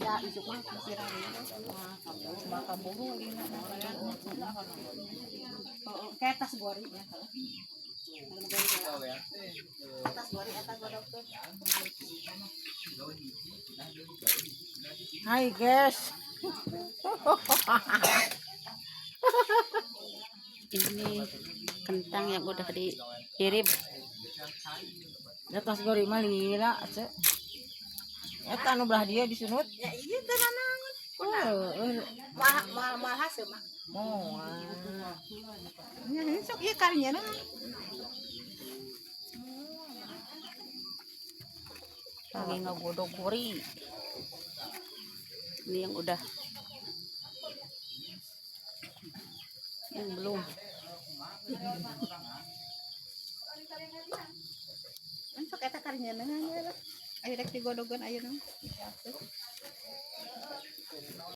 Ya isuk mah sirah. Maka buru lina. Oh, kayak tas gori ya. Tas gori eta godok tuh. Hai guys. Ini kentang yang udah diirim. Ya tas gori mah lila ce. Eta anu belah dia disunut. Ya iya teh nanang. Oh, Mah mah mah hasil mah. moal. Ya sok ieu karinya nah. Lagi ngegodok gori. Ini yang udah. Yang belum. Kan sok eta karinya nah ya lah. Ayo rek digodogan ayeuna.